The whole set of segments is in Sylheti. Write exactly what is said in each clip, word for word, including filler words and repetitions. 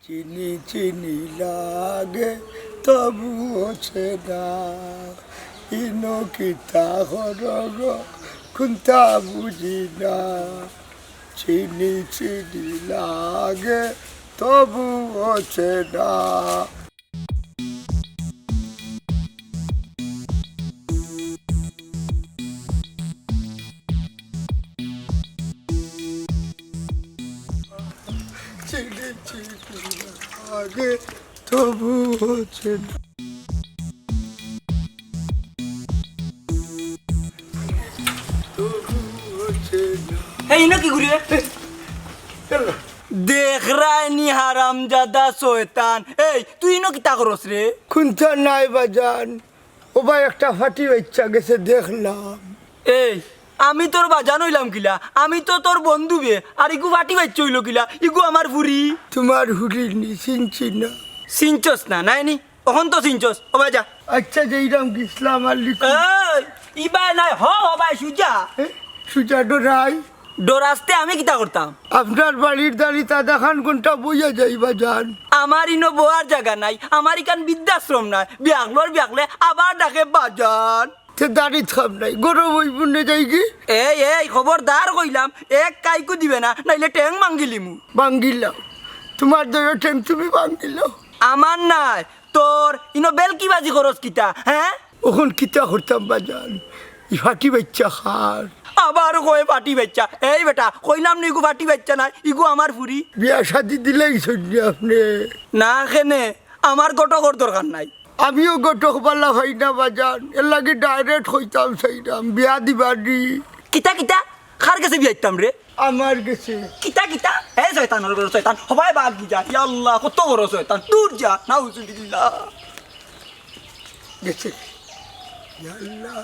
চিনি চিনি লাগে তবু অচেনা, ইনো কিতা হরর কুন্তা বুঝি না। চিনি চিনি লাগে তবু অচেনা। চিনি চিনি লাগে তবু অচেনা। এই, ইনো কি করি রে? দেখরায়নি হারামজাদা শয়তান। এই, তুই ইনো কিতা করস রে? কুন্তা নাই বাজান, ও ভাই, একটা ফাটি বাইচ্চা গেছে দেখলাম। এই, আমি তোর বাজান অইলাম কিলা? আমি তো তোর বন্ধু বে, আর ইগু ফাটি বাইচ্চা অইলো কিলা? ইগু আমার ফুরি। তুমার ফুরি নি, চিনছি না। চিনছস না, নায় নি? অখন তো চিনছস, ও ভাই যা। আচ্ছা, যেইরাম গেছলাম আর লিখু। এই, ইবায় নায়, হ, হ ভাই, সুজা। এ, সুজা ডরাই। ডরাস্তে আমি কিতা করতাম? আপনার বাড়ির দাড়ি তা দেখান কোনটা বইয়া যাইবা যান। আমার ইনো বওয়ার জাগা নাই, আমার ইখান বৃদ্ধাশ্রম নায়। বিয়াকলর বিয়াকলে আবার ডাকে বাজান। তে দাড়ি থাম নাই, গরম অইবো নে যাইগি। এই, এই, খবরদার কইলাম, এক কাইকু দিবে না, নাইলে ঠেং ভাঙ্গিলিমু। ভাঙ্গিলাও, তুমার দইও ঠেং তুমি ভাঙ্গিলাও। আমার নায়, তোর। ইনো বেলকিবাজি করস কিতা, হে? অখন কিতা করতাম বাজান, ই ফাটি বাইচ্চা কার। আবার কয় ফাটি বাইচ্চা। এই বেটা, কইলাম না ইগু ফাটি বাইচ্চা নায়, ইগু আমার ফুরি। বিয়া শাদি দিলাইছইন নি আপনে? না কেনে, আমার ঘটকর দরকার নাই। আমিও ঘটক বালা পাই না বাজান, এরলাগি direct কইতাম চাইরাম, বিয়া দিবা নি। কিতা, কিতা? কার গেছে বিয়া দিতাম রে? আমার গেছে। কিতা, কিতা? এ শয়তানর ঘরর শয়তান, হবায় বাগি যা। ইয়া আল্লাহ, কত বড় শয়তান। দূর যা, নাউজুবিল্লাহ। গেছে। ইয়া আল্লাহ,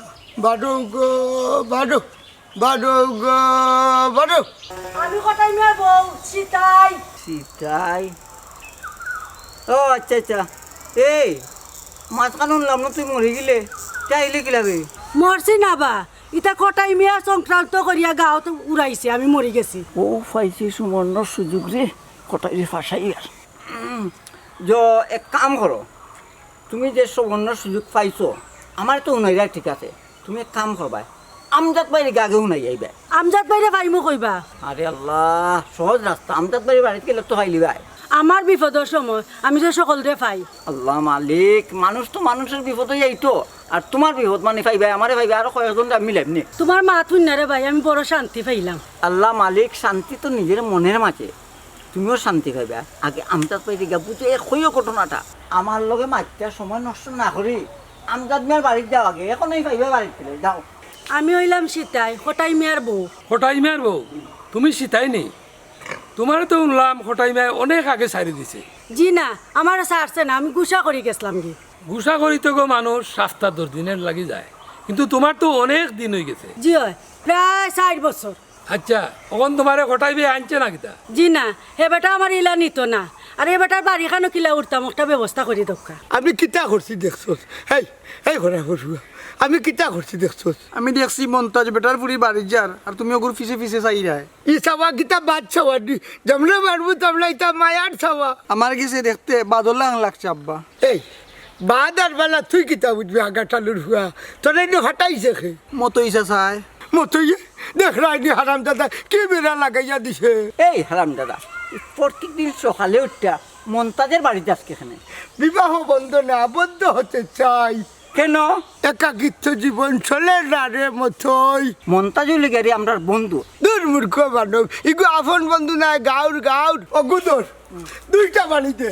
বারো গো, বারো। বারো গো, বারো। আমি কটাই মিয়ার বউ, সিতাই। সিতাই? ও আচ্ছা, আচ্ছা। এই, মাঝখানো হুনলাম না তুই মরি গেলে, তে আইলে কিলা বে? মরছি না বা, ইতা কটাই মিয়ার সংক্রান্ত করিয়া গাঁওত উড়াইছে, আমি মরি গেছি। ও পাইছি সুবর্ণ সুযোগ রে, কটাইরে ফাঁসাইয়ার। উম, জ-, এক কাম করো, তুমি যে সুবর্ণ সুযোগ পাইছো, আমারে তো হুনাইরায় ঠিক আছে, তুমি এক কাম করবায়, আমজাদ ভাইরে আগে হুনাই আইবায়। আমজাদ ভাইরে পাইমু কইবা? আরে আল্লাহ, সহজ রাস্তা, আমজাদ ভাইর বাড়িত গেলে তো পাইলিবায়। আমার বিপদর সময় আমি যে সকলরে পাই। আল্লাহ মালিক, মানুষ তো মানুষর বিপদো যাইতো, আর তুমার বিপদ মানে পাইবায়, আমারে পাইবায়, আরো কয়েকজনরে আমি মিলাইমু নে। তুমার মাত হুনিয়া রে ভাই, আমি বড় শান্তি পাইলাম। আল্লাহ মালিক, শান্তি তো নিজর মনর মাঝে। তুমিও শান্তি পাইবায়। আগে আমজাদ ভাইরে গিয়া বুঝাইয়া কইও ঘটনাটা। আমার লগে মাতিয়া সময় নষ্ট না করি আমজাদ মিয়ার বাড়িত যাও আগে, অখনই পাইবায় বাড়িত গেলে। যাও। আমি অইলাম সিতাই, কটাই মিয়ার বউ। কটাই মিয়ার বউ? তুমি সিতাই নি? তুমারে তো হুনলাম কটাই মিয়ায় অনেক আগে ছাড়ি দিছে। জি না, আমারে ছাড়ছে না, আমি গুসা করি গেছলাম গি। গুসা করি তো গো মানুষ রাস্তাত দশ দিনর লাগি যায়, কিন্তু তুমার তো অনেক দিন অইগেছে। জি অয়, প্রায় চাইর বছর। আচ্ছা, অখন তুমারে কটাই মিয়ায় আনছে না কিতা? জি না, হে বেটা আমারে ইলা নিতো না। আর হে বেটার বাড়িখানো কিলা উঠতাম, একটা ব্যবস্থা করি দেউক্কা। আমি কিতা করছি দেখছস? হেই, হেই করা করছু। আমি কিতা করছি দেখছস? আমি দেখছি মন্তাজ বেটার ফুরি বাড়িত যার, আর তুমি অগুর পিছে পিছে চাইরায়। ই চাওয়া কিতা বাদ চাওয়া দি? যেমনে মারমু তেমনে ইতা মায়ার চাওয়া। আমার গেছে দেখতে বাদর লাখান লাগছে আব্বা। এই, বাদ আর বালা তুই কিতা বুঝবি, আগাটালুর ফুয়া? তোরে ইনো ফাটাইছে কে? মতই চাচায়। মতইয়ে? দেখরায়নি হারামজাদা, কি বেড়া লাগাইয়া দিছে। এই হারামজাদা, প্রত্যেক দিন সকালে উঠিয়া মন্তাজর বাড়িত যাস কেনে? বিবাহ বন্ধনে আবদ্ধ হতে চাই। কেনে? একাকিত্ব জীবন চলে না রে মতই। মন্তাজ অইলো গিয়া রে আমরার বন্ধু। দূর মূর্খ মানব, ইগু আপন বন্ধু নায়, গাউর, গাউর, অগু ধর। দুইটা বাড়ি দে।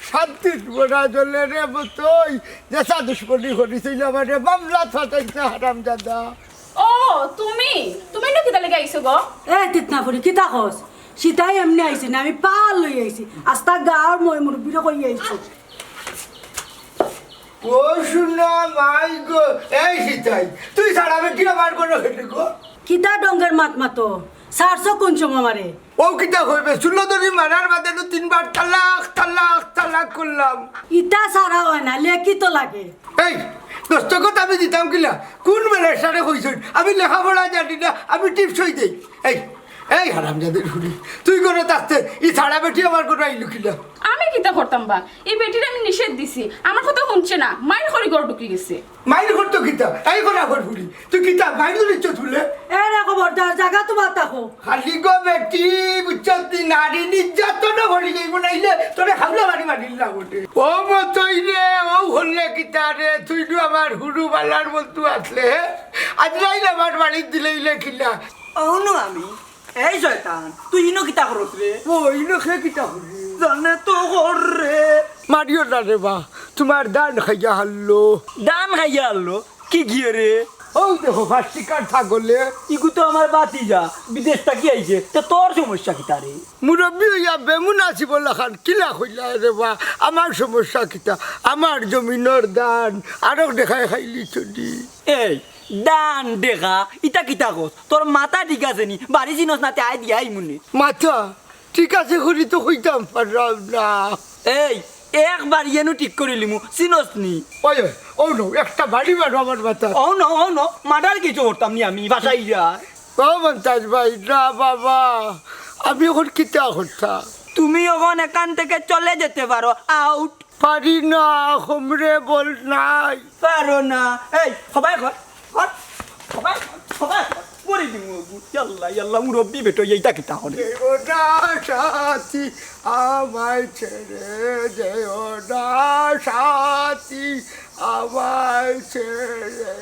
শান্তির মরা জ্বলে রে মতই, যেসা দুশমনি করিস আমারে, মামলা ফাটাইছে হারামজাদা। ও, তুমি? তুমি ইনো কিতার লাগি আইছো গো? এ তিতনা ফুরি, কিতা কস? সিতাই এমনে আইছে না, আমি পাল লই আইছি। আস্তা গাউর ময় মুরব্বিরে কই আইছি। ও শুনা মাই গো, এই সিতাই, তুই ছাড়া আমি কি আমার কোনো খেতে গো? কিতা ডঙ্গের মাত মাতো? ছাড়ছো কোন সময় আমারে? ও কিতা কইবে? ষোলো ধরি মারার বাদে তো তিনবার তালাক, তালাক, তালাক করলাম। ইতা ছাড়া অয় না, লেখি তো লাগে। এই, দস্তখত আমি দিতাম কিলা? কুন ব্যারিস্টারে কইছইন? আমি লেখাপড়া জানি না, আমি টিপসই দেই। এই, এই হারামজাদির ফুড়ি, তুই ঘরো থাকতে ই ছাড়া বেটি আমার ঘরো আইলো কিলা? আমি কিতা করতাম বা? ই বেটিরে আমি নিষেধ দিছি, আমার কথা হুনছে না, মাইর করি ঘরো ঢুকি গেছে। মাইর করতো কিতা? এই করা ঘর ফুড়ি, তুই কিতা মাইর ধরিছ তুলে? এ রে খবরদার, জাগা তো বাতা কো। খালি গো বেটি, বুঝছস নি, নারী নির্যাতন করি যাইব নাইলে তোরে হামলা মারি মারিল না বটে। ও মতই রে, ও হলে কিতা রে, তুই তো আমার হুরু বালার বন্ধু আসলে, হে? আজ নাইলে আমার বাড়িত দিলে ইলে কিলা? অউ নু আমি। এই শয়তান, তুই ইনো কিতা করস রে? ও, ইনো খে কিতা করবি? জানে তো কর রে। মারিও না রে বা, তোমার দান খাইয়া হারলো। দান খাইয়া হারলো? কি গিয়ে রে? ও দেখো, ফার্সিকার ছাগলে। ইগু তো আমার বাতিজা, বিদেশ থাকি আইছে, তো তোর সমস্যা কিতা রে? মুরব্বি হইয়া বেমুনাসিব লাখান কিলা কইলা রে বা, আমার সমস্যা কিতা? আমার জমিনর দান, আরক দেখায় খাইলি চুনি। এই, দান দেখা, ইতা কিতা কস? তোর মাথা ঠিক আছে নি? বাড়ি চিনস না, তে আয় দিয়া আইমুনে। মাথা ঠিক আছে করি তো কইতাম পারলাম না। এই, একবার ইয়েনু ঠিক করিলিমু, চিনস নি? ওই, ওই, ও নো, একটা বাড়ি মারো আমার মাথা। ও নো, ও নো, মার্ডার কিছু করতাম নি আমি, ভাসাইয়া। ও মন্তাজ ভাই, না বাবা, আমি অখন কিতা করতাম? তুমি অখন এখান থেকে চলে যেতে পারো, আউট। পারি না, কমরে বল নাই। পারো না। এই, সবাই কর, কর, সবাই কর, সবাই কর। মরি দিমু অগু। ইয়াল্লা, ইয়াল্লা, মুরব্বি বেটো, এইটা কিতা করে? দেও না সাথী আমায় ছেড়ে, দেও না সাথী আমায় ছেড়ে।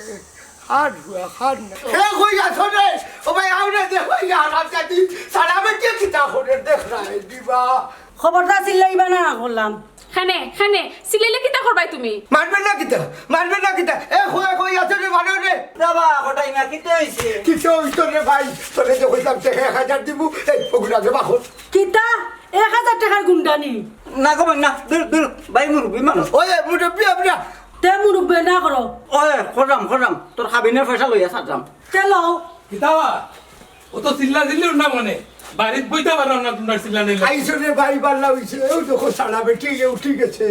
হার হুয়া, হার না। এ কই আছো রে? ও ভাই, আও রে, দেখো, ইয়া হারামজাদি, সারা বেটিয়ে কিতা করে, দেখ না, এই দিবা। খবরদার চিল্লাইবা না, না করলাম। খানে, খানে, চিল্লাইলে কিতা করবায় তুমি? মারবে না কিতা? মারবে না কিতা? এ কই, কই আছো রে, মারো রে। বাবা, কটাই না, কিতা হইছে? কিতা হইতো রে ভাই? তোরে যে কইতাম, তে এক হাজার দিমু, এই, ওগুলা রে বাহন। কিতা? এক হাজার টেকার গুন্ডা নি? না গো, না, দূর, দূর, ভাই মুরব্বি মানুষ। ওই, মুরব্বি আমরা। তে মুরব্বি না করো। ওই, করলাম, করলাম, তোর কাবিনর পয়সা লইয়া ছাড়লাম। তে লও। কিতা বা? অত চিল্লা চিল্লি উঠনা মানে? বাড়িত বইতা পারো না তোমরা চিল্লা নিলে। আইসো রে ভাই, বাল্লা হইছে। ও দেখো, সারা বেটি ইয়ে উঠি গেছে।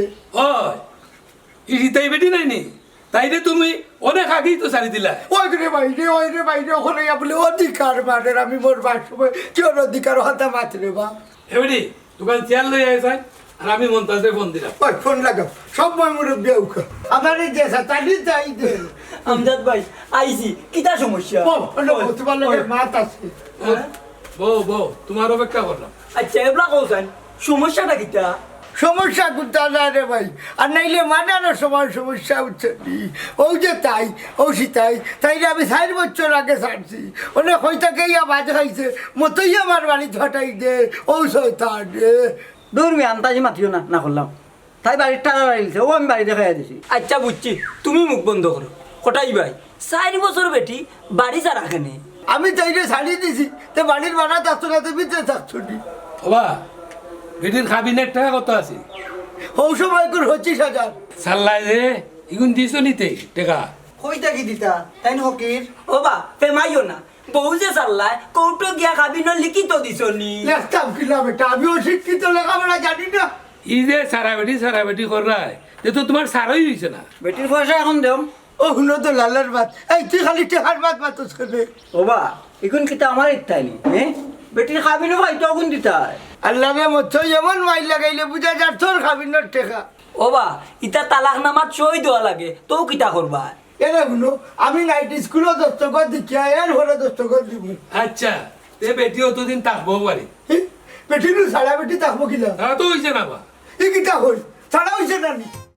ওই, ই হিতাই বেটি নাই নি? তাইরে তুমি অনেক আগেই তো ছাড়ি দিলা। ওই রে ভাই রে, ওই রে ভাই রে, ওখানে ইয়া বলে অধিকার মানের, আমি মরবার সময় কি ওর অধিকার হতা মাত রে বা? এ বেটি, দোকান চেয়ার লই আয় চাই, আর আমি মন্তাজরে ফোন দিলাম। ওই ফোন লাগাও, সব মই মুরব্বি উকা। আমার এই যে সাতালি যাই দে। আমজাদ ভাই, আইছি, কিতা সমস্যা? ও, ওটা ওই, বলতে পারলে ওই। মাত আছে। হ্যাঁ? বউ, বউ, তোমার অপেক্ষা করলাম। আচ্ছা, এবলা কও চাইন, সমস্যাটা কিতা? সমস্যা কুন্তা না রে ভাই, আর নাইলে মার্ডারর সময় সমস্যা হচ্ছে নি। ও যে তাই, ও সিতাই, তাইরে আমি চাইর বছর আগে ছাড়ছি। অনে কই থাকি ইয়া বাজ খাইছে, মতই আমার বাড়িত ফাটাই দে, ও শয়তান রে। দূর মিয়া, আন্তাজি মাতিও না, না করলাম। তাই বাড়ির টাকা বাড়ি দিছে, ও আমি বাড়ি দেখাইয়া দিছি। আচ্ছা বুঝছি, তুমি মুখ বন্ধ করো। কটাই ভাই, চাইর বছর বেটি বাড়ি ছাড়া কেনে? আমি তাইরে ছাড়ি দিছি, তে বাড়ির ভাড়া থাকতো না, তে ভিতরে থাকতো নি। ওবা, বেটির কাবিনর টেকা কত আছে? হৌ সময় করে পঁচিশ হাজার। সাল্লায় রে, ইগুন দিছো নিতে টেকা? কই থাকি দিতা? তাইন ফকির। ওবা, ফেমাইও না। বউ যে সাল্লায়, কোর্টো গিয়া কাবিনর লিখিত দিছো নি? লেখতাম কিলা বেটা, আমি অশিক্ষিত, লেখাপড়া জানি না। ই যে সারা বেটি, সারা বেটি কররায়, তে তো তোমার সারই হইছে না। বেটির পয়সা এখন দেও। ও হুনো তো লালার মাত, এই তুই খালি টেকার মাত মাতস কেনে? ওবা, ইগুন কিতা আমার ইত্তাই নি, হ্যাঁ? বেটির কাবিনও পাইতো অগুন দিতায়। আল্লাহ রে, মত এমন মাইর লাগাইলে বুঝা যার তোর কাবিনর টেকা। ওবা, ইতা তালাকনামাত সই দেওয়া লাগে, তো কিতা করবা? এরে হুনো, আমি নাইট স্কুলো দস্তখত দেখিয়া এর ঘরে দস্তখত দিমু। আচ্ছা, তে বেটি অতদিন থাকবো বাড়ি? হি? বেটি নু সারা বেটি থাকবো কিলা? তা তো হইছে না বা। ই কিতা কই? ছাড়া হইছে না নি?